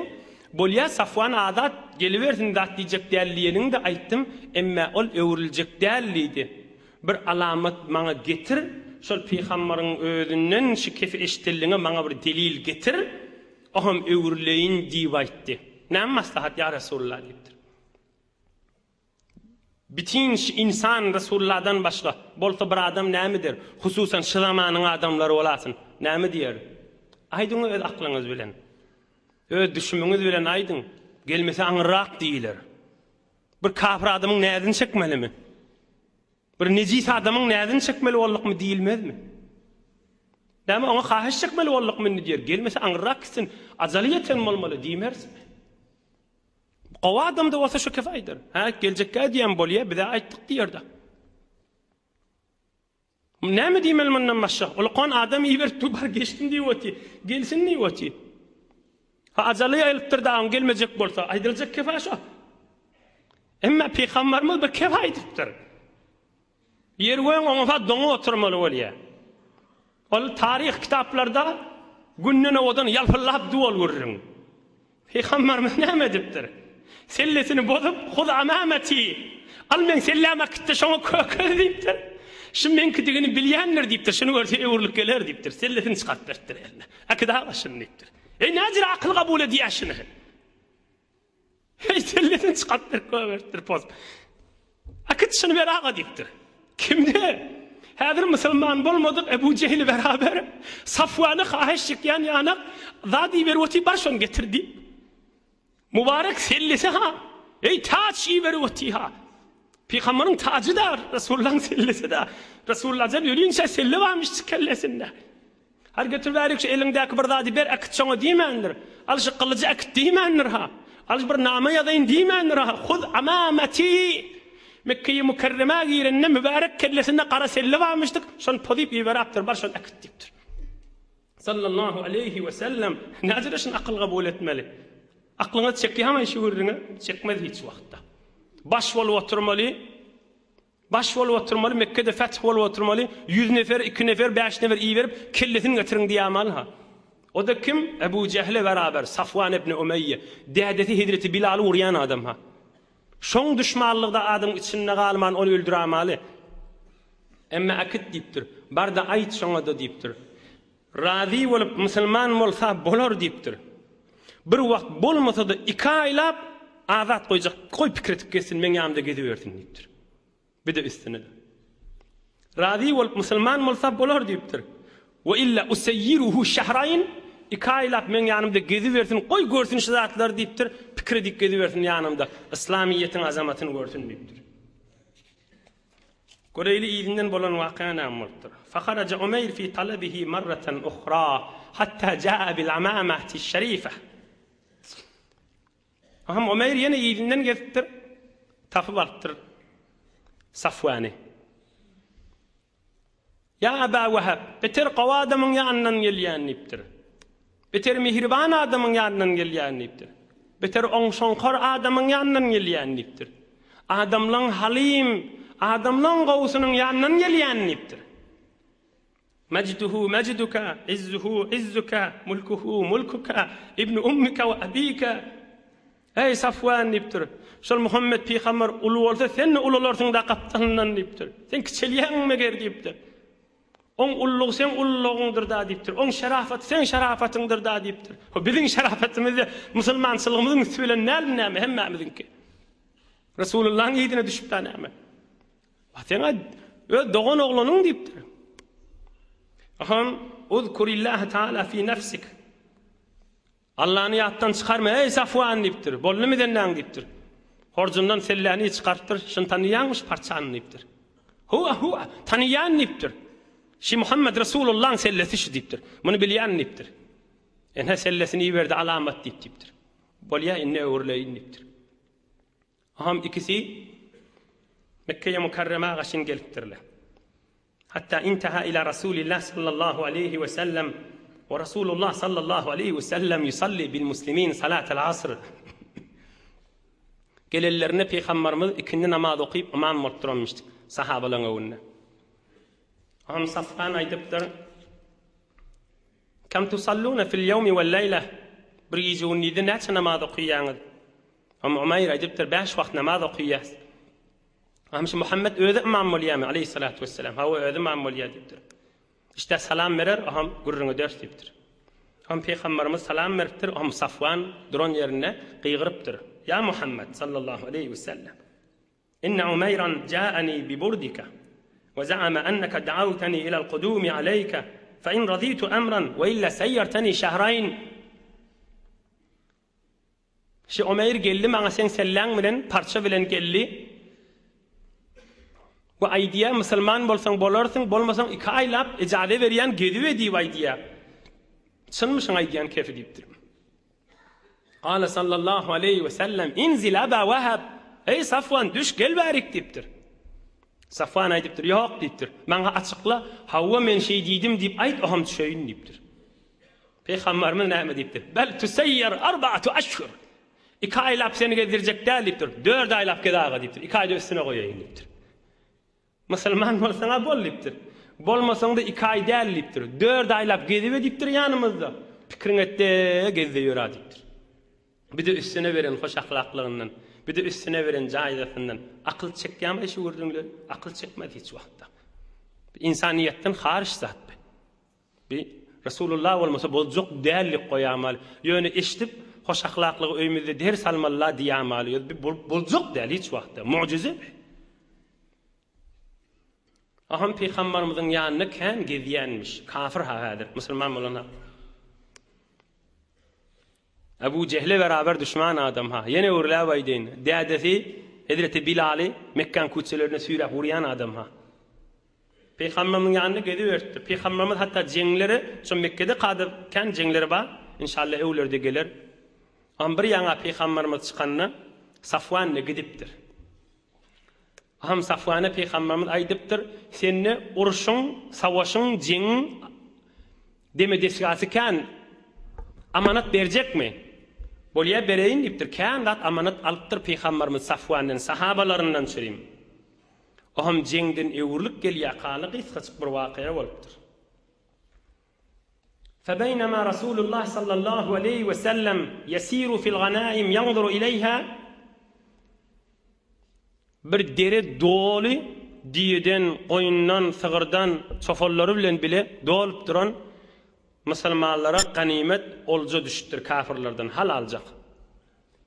Bolýa, Safwan azat, gelibersin zat diýjek däl diýeniňi-de aýtdym, emmä ol öwrüljek däl diýdi. Bir alamat maňa getir, şol pygambaryň özünden şu kefi eşidenligiňe maňa bir delil getir, oňam öwrüleýin diýip aýtdy. Näme maslahat, ýa Resulallah diýipdir. Bitin ynsan Resulullahdan başga bolsa bir adam näme der? Hususan şu zamanyň adamlary bolasyn. Näme diýer? Aýdyň öz aklyňyz bilen. Öz düşümiňiz bilen aýdyň. Gelmese aňyrrak diýiler. Bir kafir adamyň näzini çekmelimi? Bir nejis adamyň näzini çekmeli boldukmy diýilmezmi? Näme oňa hahyş çekmeli boldukmy indi diýer. Gelmese aňyrrak gitsin. Ajaly ýeten bolmaly diýmerismi? Gowy adam-da bolsa şu kefe aýdar. Hä, geljekkä diýen bolýa, biz-ä aýtdyk diýer-de. Näme diýmeli mundan başga? Ulkan adam iberip dur, bar geçsin diýip otyr. Gelsin diýip otyr. Ha ajaly ýaýylypdyr dagyň gelmejek bolsa, aýdyljak kefe şo. Emma pygamberimiz bir kefe aýdypdyr. Ýer göň oňa doňup oturmaly bolýar. Ol taryh kitaplarda günden owadan ýalpyldap dur ol gürrüň. Pygamberimiz näme edipdir? Sellesini bozup, Huz amamati, Al meň sellämi äkit-de şoňa kökel diýipdir. Şu meňkidigini bilýändir diýipdir, şuny görse öwrülip geler diýipdir. Sellesini çykaryp beripdir eline. Äkit aga şuny diýipdir. Eý näjür akyl kabul edýär şuny? Heý, sellesini çykaryp berip goýberipdir pozup. Äkit şuny ber aga diýipdir. Kimde? Häzir musulman bolmadyk Ebu Jehli beraber Safwany haýyş çekýän ýanak zat iberip otyr, bar şony getir diýip. Mübarek sellesi ha. Eý, taç iberip otyr ha. Pygambaryň tajy da, Resulullahyň sellesi da. Resulullah jan ölünçä selle barmyş kellesinde. Hany getir bärik şu eliňdäki bir zady ber äkit şoňa diýmändir. Al şu gylyjy äkit diýmändir-ha. Al bir nama ýazaýyn diýmändir-ha. Huz amamati! Mekgeýi Mükerremä girende mübärek kellesinde gara selle barmyşdyk, şony pozyp iberapdyr, bar şony äkit diýipdir. Sallallahu aleýhi we sellem. Näjede şuny akyl kabul etmeli? Aklyňyz çekýärmi şu gürrüňe? Çekmez hiç wagtda. Baş bolup oturmaly. Baş bolup oturmaly, Mekgede feth bolup oturmaly, ýüz nefer, iki nefer, bäş nefer iberip, kellesini getiriň diýämaly-ha. O-da kim? Ebu Jehle beraber, Safwan ibn Umeýýe, dädesi hezreti Bilaly urýan adam-ha. Şoň duşmanlygy-da adamyň içinde galman ony öldüramaly. Emme äkit diýipdir. Bar-da aýt şoňa-da diýipdir. Razy bolup musulman bolsa bolar diýipdir. Bir wagt bolmasa-da iki aýlap azat goýjak, goý pikir edip gezsin, meň ýanymda gezibersin diýipdir. Bir-de üstüne-de. Razy bolup musulman bolsa bolar diýipdir. We illa useyyiruhu şahrayn, iki aýlap meň ýanymda gezibersin, goý görsün şu zatlary diýipdir, pikir edip gezibersin ýanymda, yslamyýetiň azamatyny görsün diýipdir. Göreýli yzyndan bolan waka näme bolupdyr. Faharaja Umeýr fi talabihi marratan uhra hatta jaa bil amamati şerife. Aham Umeýr ýene yzyndan gezipdir, tapyp alypdyr Safwany. Ýa Aba Wehep, beter gowy adamyň ýanyndan gelýän diýipdir. Beter mähriban adamyň ýanyndan gelýän diýipdir. Beter oňşoňkar adamyň ýanyndan gelýän diýipdir. Adamlaň halym, adamlaň gowusynyň ýanyndan gelýän diýipdir. Mejduhu mejduka, izzuhu izzuka, mulkuhu mulkuka, ibnu ummika we abika. Eý, Safwan diýipdir. Şol Muhammet pygamber uly bolsa, sen-de ulalarsyň-da gapdalyndan diýipdir. Sen kiçelýäňmi meger diýipdir. Oň ululygy seň ululygyňdyr-da diýipdir. Oň şerafaty seň şerafatyňdyr-da diýipdir. Ho, biziň şerafatymyz-da musulmançylygymyzyň üsti bilen dälmi näme hemmämiziňki? Resulullahyň yzyna düşüp-dä näme? Seň-ä öz dogan oglanyň diýipdir. Aham, Uzkurillaha taala fi nefsik. Allany ýatdan çykarma, eý, Safwan! diýipdir. Boldumy zennaň? diýipdir. Horjundan selläni çykarypdyr. Şuny tanaýaňmy, şu parçany? diýipdir. Huwa, huwa, tanaýan diýipdir. Şi Muhammet Resulullaň sellesi şu diýipdir. Muny bilýän diýipdir. Ene sellesini iberdi alamat diýip diýipdir. Bolýa, indi öwrüleýin diýipdir. Aham ikisi Mekkeýe Mükerremä gaşyn gelipdirler. Hatta intaha ila Rasulillah sallallahu aleýhi we sellem we Rasulullah sallallahu aleýhi we sellem yusalli bil muslimin salatal asr. Gelenlerinde Pygamberimiz ikindi namaz okyp ymam bolup duranmyşdyk sahabalaryň öňünde. Aham Safwan aýdypdyr, Kam tusalluna fil ýewmi wel leýle? Bir gije-gündizde näçe namaz okaýaňyz? Hom Umaýr aýdypdyr, Bäş wagt namaz okaýas. Hom şu Muhammet özi ymam bolýarmy, aleýhissalatu wessalam? Hawa, özi ymam bolýar diýipdir. Işdä salam berer, hom gürrüň ederis diýipdir. Hom pygamberimiz salam beripdir, hom Safwan duran ýerinde gygyrypdyr, Ýa Muhammet, sallallahu aleýhi wesellem! Inne Umaýran ja'ani bi burdika we za'ama annaka da'awtani ilal kudumi aleýke fe in razitu emran we illa seýýerteni şehraýn. Şi Omeýr geldi maňa seň selläň bilen parça bilen geldi we aýdýa musulman bolsaň bolarsyň bolmasaň iki aýlap ejaze berýän gezibe diýip aýdýa. Çynmy şuň aýdýan kefi diýipdir. Gala sallallahu aleýhi we sellem inzil Aba Wahab Eý Safwan düş gel bärik diýipdir. Safwan aýdypdyr ýok diýipdir. Maňa açykla hawa men şeý diýdim diýip aýt oham düşeýin diýipdir. Pygamberimiz näme diýipdir? Bel tuseýýer arbaatu aşhur. Iki aýlap seni gezdirjek däl diýipdir. Dört aýlap gez aga diýipdir. Iki aýda üstüne goýaýyn diýipdir. Musulman bolsaň-a bol diýipdir. Bolmasaň-da iki aý däl diýipdir. Dört aýlap gezibe diýipdir ýanymyzda. Pikiriň et-de gezde ýör-a diýipdir. Bir-de üstüne beren hoş ahlaklygyndan, bir-de üstüne beren jaýzasyndan akyl çekýärmi şu gürrüňler? Akyl çekmez hiç wagtda. Ynsanyýetden haryş zat bu. Bi Resulullah bolmasa boljak däl diýip goýamaly. Ýöne eşidip hoş ahlaklygy öýümizde ders almalyla diýamaly. Ýöne bi boljak däl hiç wagtda. Mujize bi. Aham pygambarymyzyň ýanynda kän gezýänmiş. Kafir ha häzir, musulman bolan. Ebu Jehle beraber düşman adam ha. Ýene öwrüläp aýdaýyn. Dädesi Hezreti Bilaly Mekgäň küçelerinde süýräp urýan adam ha. Pygamberimiziň ýanynda geziberipdir. Pygamberimiz hatda jeňlere, şo Mekgede kada kän jeňleri bar, inşallah öwlerde geler. Am bir ýaňa pygamberimiz çykanda Safwan-da gidipdir. Aham Safwana pygamberimiz aýdypdyr, sende urşuň, savaşyň, jeňiň deme desgasy kän, amanat berjekmi? Bolýa bereýin diýipdir. Kän zat amanat alypdyr pygamberimiz Safwandan, sahabalaryndan çürim. Ohm jeňden öwrülip gelýäkaly gysgajyk bir wakyýa bolupdyr. Febeýnema Rasulullah sallallahu aleýhi we sellem ýesiru fil ganaim ýanzuru ileýha Bir dere doly düýeden, goýundan, sygyrdan, çofallary bilen bile dolup duran musulmanlara ganymet olja düşüpdir kafirlerden halaljak.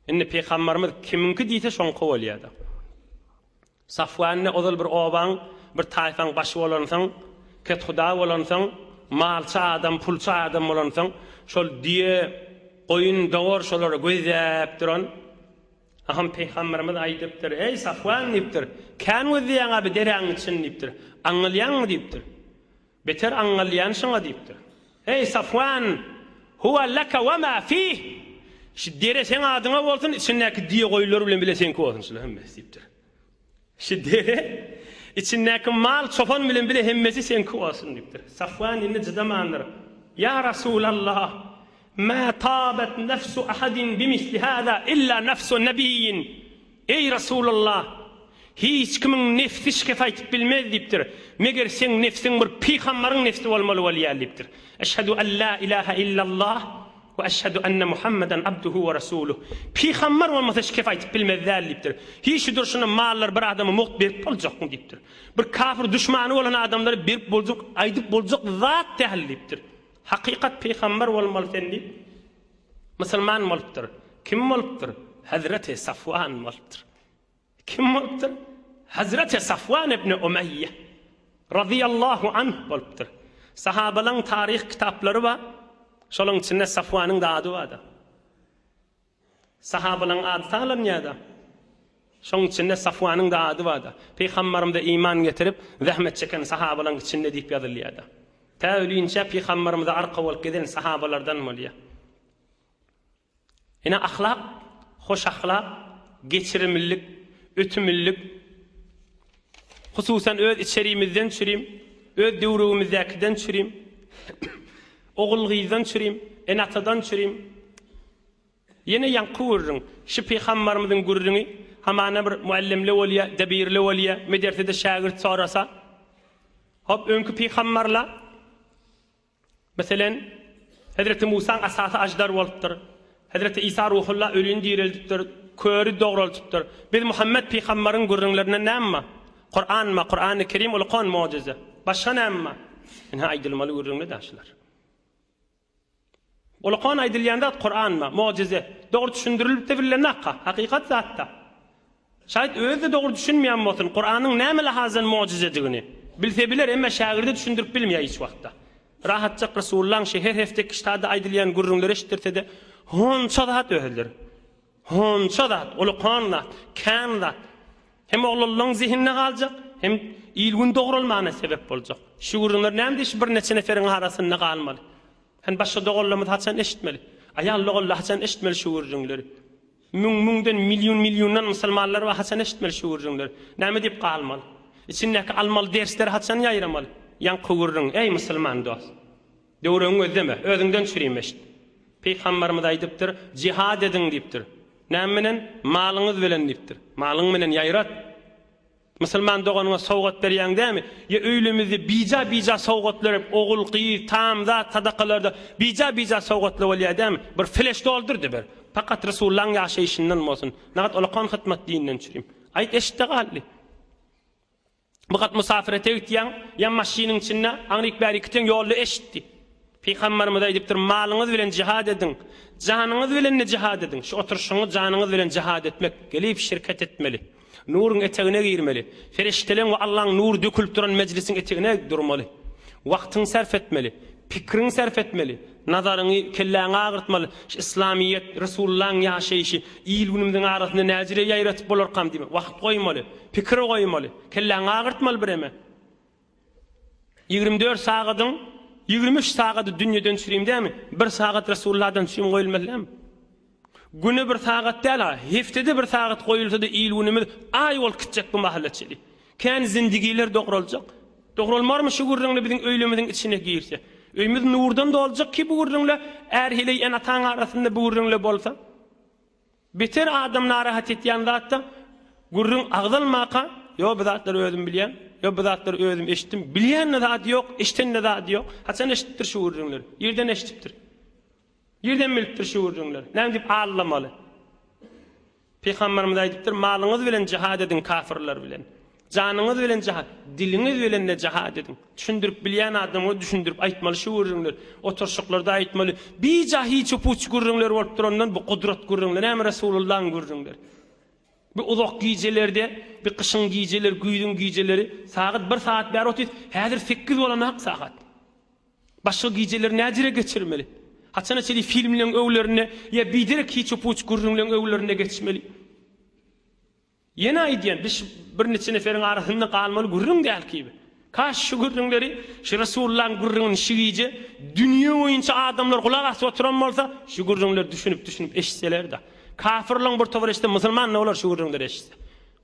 Indi pygamberimiz kimiňki diýse şoňky bolýada. Safwan-da ozal bir obaň, bir taýfaň başy bolansoň, kethuda bolansoň, malçy adam, pulçy adam bolansoň, şol düýe, goýun, dowar şolara gözläp duran. Aham pygamberimiz aýdypdyr, Eý, Safwan diýipdir, kän gözleýäň-ä bi deräň içini diýipdir. Aňňalýaňmy diýipdir. Beter aňňalýan şoňa diýipdir. Eý, Safwan, huwa laka we ma fih! Şu dere seň adyňa bolsun, içindäki düýe goýunlar bilen bile seňki bolsun şular hemmesi diýipdir. Şu dere, içindäki mal çopan bilen bile hemmesi seňki bolsun diýipdir. Safwan indi jydamandyr. Ýa Rasulallah, ma tabat nefsu ahadin bimisli hada illa nefsu nebiýin. Eý Rasulallah, hiç kimiň nefsi şikes aýtyp bilmez diýipdir. Meger seň nefsiň bir pygambaryň nefsi bolmaly bolýar diýipdir. Eşhedü en la ilahe illallah We eşhedü enne Muhammeden abduhu we resuluh. Pygamber bolmasa şu kep aýtyp bilmez däl diýipdir. Hiç şu durşuna mallary bir adama mugt berip boljakmy diýipdir. Bir kafir duşmany bolan adamlara berip boljak, aýdyp boljak zat däl diýipdir. Hakykat pygamber bolmaly sen diýip musulman bolupdyr. Kim bolupdyr? Hazreti Safwan bolupdyr. Kim bolupdyr? Hazreti Safwan ibn Umeýýe razyýallahu anh bolupdyr. Sahabalaň taryh kitaplary bar. Şolaň içinde Safwanyň-da ady bar-da. Sahabalaň ady saglanýar-da. Şoň içinde Safwanyň-da ady bar-da. Pygambarymyza iman getirip, zähmet çeken sahabalaň içinde diýip ýazylýar-da. Tä ölinçä pygambarymyza arka bolup gezen sahabalardan bolýar. Ine ahlak, hoş ahlak, geçirimlilik, ötümlilik, hususan öz içerimizden çürim, öz döwrügimizdäkiden çürim, ogul-gyzdan çürim, ene-atadan çürim. Ýene ýaňky gürrüň, şu pygambarymyzyň gürrüňi, hamana bir muallimle bolýa, debirle bolýa, medersede şägirt sorasa, hop öňki pygambarla, Meselen, Hezreti Musaň asasy aždar bolupdyr. Hezreti Isa Ruhulla ölini direldipdir, köri dograltypdyr. Biz Muhammet pygambaryň gürrüňlerinden näme bar? Kuran bar, Kurany Kerim ulkan mojize. Başga näme bar? Ynha aýdylmaly gürrüňler da şular. Ulkan aýdylýan zat Kuran bar, mojize. Dogry düşündirilip-de bilenakka, hakykat zatda. Şaýat özi-de dogry düşünmeýän bolsun, Kuranyň näme lahazdan mojizedigini. Bilse biler, emma şägirde düşündirip bilmeýär hiç wagtda. Rahatjak Resulullaň şi her hepde kiştada aýdylýan gürrüňleri eşitdirse-de, honça zat özler. Honça zat, ulukan zat, kän zat. Hem oglanlaň zehinine galjak, hem il-gün dogralmagyna sebep boljak. Şu gürrüňler näme diýip birnäçe neferiň arasynda galmaly? Hem başga doganlarymyz haçan eşitmeli? Aýal doganlar haçan eşitmeli şu gürrüňleri? Müň-müňden, million-milliondan musulmanlar bar, haçan eşitmeli şu gürrüňleri? Näme diýip galmaly? Içindäki almaly dersleri haçan ýaýramaly? Ýaňky gürrüň, eý, musulman dost! Döwregiňi gözleme, özüňden çürim eşit. Pygamberimiz aýdypdyr, Jihad ediň diýipdir. Näme bilen? Malyňyz bilen diýipdir. Malyň bilen ýaýrat. Musulman doganyňa sowgat berýäň dämi? Ýa öýlemizde bija-bija sowgatlar berip, ogul, gyz, tam zat sadakalarda bija-bija sowgatlar bolýar dämi? Bir fleş doldur-da ber. Pakat Resullaň ýaşaýşyndan bolsun. Nagat olakan hytmat dinden çürim. Aýt eşitde galdy. Bu gat musafirete gitýäň, ýa maşynyň içinde aňryk-bärik gitseň ýolda eşitdi. Pygamberimiz aýdypdyr, Malyňyz bilen jihad ediň, janyňyz bilen-de jihad ediň. Şu oturyşyňyz janyňyz bilen jihad etmek, gelip şirket etmeli. Nuruň etegine girmeli. Perişdeleň we Allaň nury dökülip duran mejlisiň etegine durmaly. Wagtyňy sarp etmeli. Pikiriňi sarp etmeli. Nazaryňy, kelläňi agyrtmaly. Şu yslamyýet, Resulullahyň ýaşaýşy il-günümiziň arasynda näjire ýaýratyp bolarkam diýme. Wagt goýmaly. Pikir goýmaly. Kelläňi agyrtmaly bireme. 24 sagadyň 23 sagady dünýeden çürim dämi? Bir sagat Resulullahdan çürim goýulmaly dämi? Güne bir sagat däl-a, heftede bir sagat goýulsa-da il-günümiz aý bolup gitjek bu mahalla çeli. Kän zindigiler dograljak. Dogralmarmy şu gürrüňle biziň öýlemiziň içine girse? Öýümiz nurdan doljak ki bu gürrüňle är-heleý ene-ataň arasynda bu gürrüňle bolsa. Beter adam narahat etýän zatda gürrüň agzalmaka, ýo bu zatlary özüm bilýän, ýo bu zatlary özüm eşitdim, bilýän-de zady ýok, eşiden-de zady ýok. Haçan eşidipdir şu gürrüňleri? Ýerden eşidipdir. Nirden bilipdir şu gürrüňleri? Näme diýip aldamaly? Pygamberimiz aýdypdyr, malyňyz bilen jihad ediň kafirler bilen. Janyňyz bilen jihad, diliňiz bilen-de jihad ediň. Düşündirip bilýän adamyňa düşündirip aýtmaly şu gürrüňleri. Oturyşyklarda aýtmaly. Bija hiç-u-puç gürrüňler bolup durandan bu gudrat gürrüňler. Näme Resulullahyň gürrüňleri? Bu uzak gijelerde, bir gyşyň gijeleri, güýzüň gijeleri sagat bir sagat bäri otyrys. Häzir sekiz bolanok sagat. Başga gijeleri näjire geçirmeli? Haçana çenli filmleň öwlerinde ýa biderek hiç-u-puç gürrüňleň öwlerinde geçmeli? Ýene aýdýan, biz şu birniçe neferiň arasynda galmaly gürrüň däl kibi. Kaş şu gürrüňleri, şu Resulullahyň gürrüňini şu gije dünýe boýunça adamlar gulak asyp oturan bolsa, şu gürrüňleri düşünip-düşünip eşitseler-de. Kafirleň bir topary eşitse, musulman ne bolar şu gürrüňleri eşitse.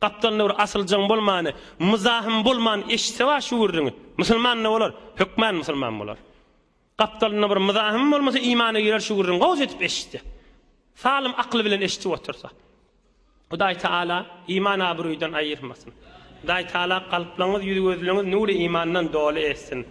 Gapdalynda bir asyljaň bolmany, myzahym bolman eşitse bar şu gürrüňi, musulman ne bolar? Hökmän musulman bolar. Gapdalynda bir myzahym bolmasa imana girer şu gürrüňi gowja edip eşitse. Salym akly bilen eşidip otursa. Hudaý Taala iman abroýdan aýyrmasyn. Hudaý Taala kalplaryňyz ýüz gözleriňiz nury imandan doly etsin.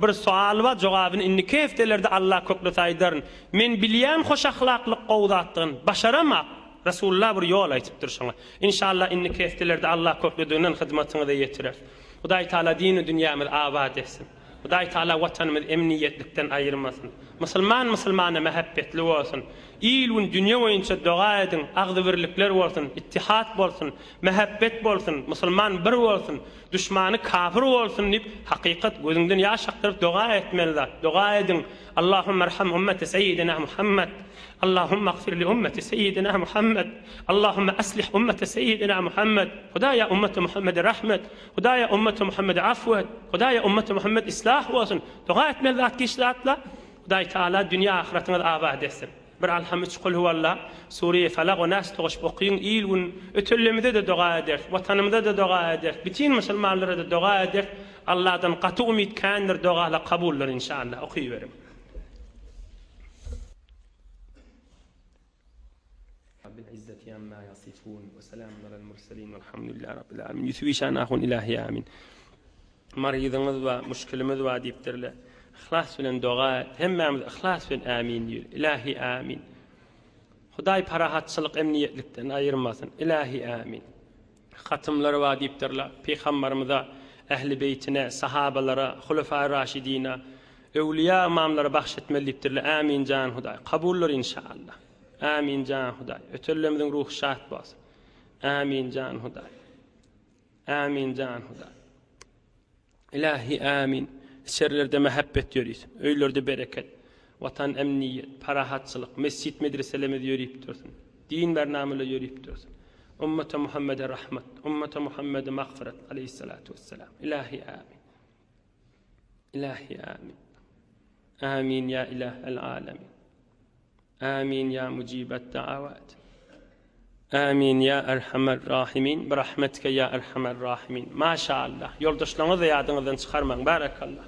Bir soal bar jogabyny indiki hepdelerde Allah köklese aýdaryn. Men bilýän hoş ahlaklyk gowy zatdygyny. Başaramak. Resulullah bir ýol aýtypdyr şoňa. Inşallah indiki hepdelerde Allah köklediginden hyzmatyňyza ýetireris. Hudaý Taala dini dünýämizi abat etsin. Hudaý Taala watanymyzy emniýetlikden aýyrmasyn. Musulman musulmana mähebbetli bolsun. Il gün dünýe boýunça doga ediň, agzybirlikler bolsun, ittihat bolsun, mähebbet bolsun, musulman bir bolsun, duşmany kafir bolsun diýip hakykat gözüňden ýaş akdyryp doga etmeli zat. Doga ediň. Allahumma erham ummeti seýidina Muhammed. Allahumma agfir li ummeti seýidina Muhammed. Allahumma aslih ummeti seýidina Muhammed. Hudaýa ummeti Muhammede rahmet. Hudaýa ummeti Muhammedi afw et. Hudaýa ummeti Muhammed islah bolsun. Doga etmeli zat giç zatla. Hudaý Taala dünýe ahyratyňyzy abat etsin. Bir Alham üç Kulhuwalla, Sureýe Falak we Nas goşup okyň il gün ötellemizede doga ederis, watanymyzada doga ederis, bütin musulmanlarada doga ederis. Alladan gaty umyt kändir dogala kabuldyr inşallah okyberiň. Rabbil izzeti amma ýasifun we selamun alel murselin welhamdülillahi rabbil alemin. Ýusup işan ahun ilahi amin. Maryzyňyz bar, muşkilimiz bar diýipdirler. Yhlas bilen doga et. Hemmämiz yhlas bilen amin diýeli. Ilahi amin. Hudaý parahatçylyk emniýetlikden aýyrmasyn. Ilahi amin. Hatymlar bar diýipdirler. Pygambarymyza, ähli beýtine, sahabalara, hulefai raşidina, öwliýa ymamlara bahş etmeli diýipdirler. Amin jan Hudaý. Kabuldyr inşallah. Amin jan Hudaý. Ötenlerimiziň ruhy şat bolsun. Amin jan Hudaý. Amin jan Hudaý. Ilahi amin. Içerilerde mähebbet ýörisin. Öýlerde bereket. Watan emniýet, parahatçylyk, mesjit medreselerimiz ýörip dursun. Din bernameler ýörip dursun. Ummata Muhammede rahmat, ummata Muhammede magfyrat aleyhissalatu vesselam. Ilahi amin. Ilahi amin. Amin ya ilahel alemin. Amin ya mujibet da'avat. Amin ya erhamer rahimin. Bi rahmetike ya erhamer rahimin. Maşallah. Ýoldaşlaryňyzy ýadyňyzdan çykarmaň. Barakallah.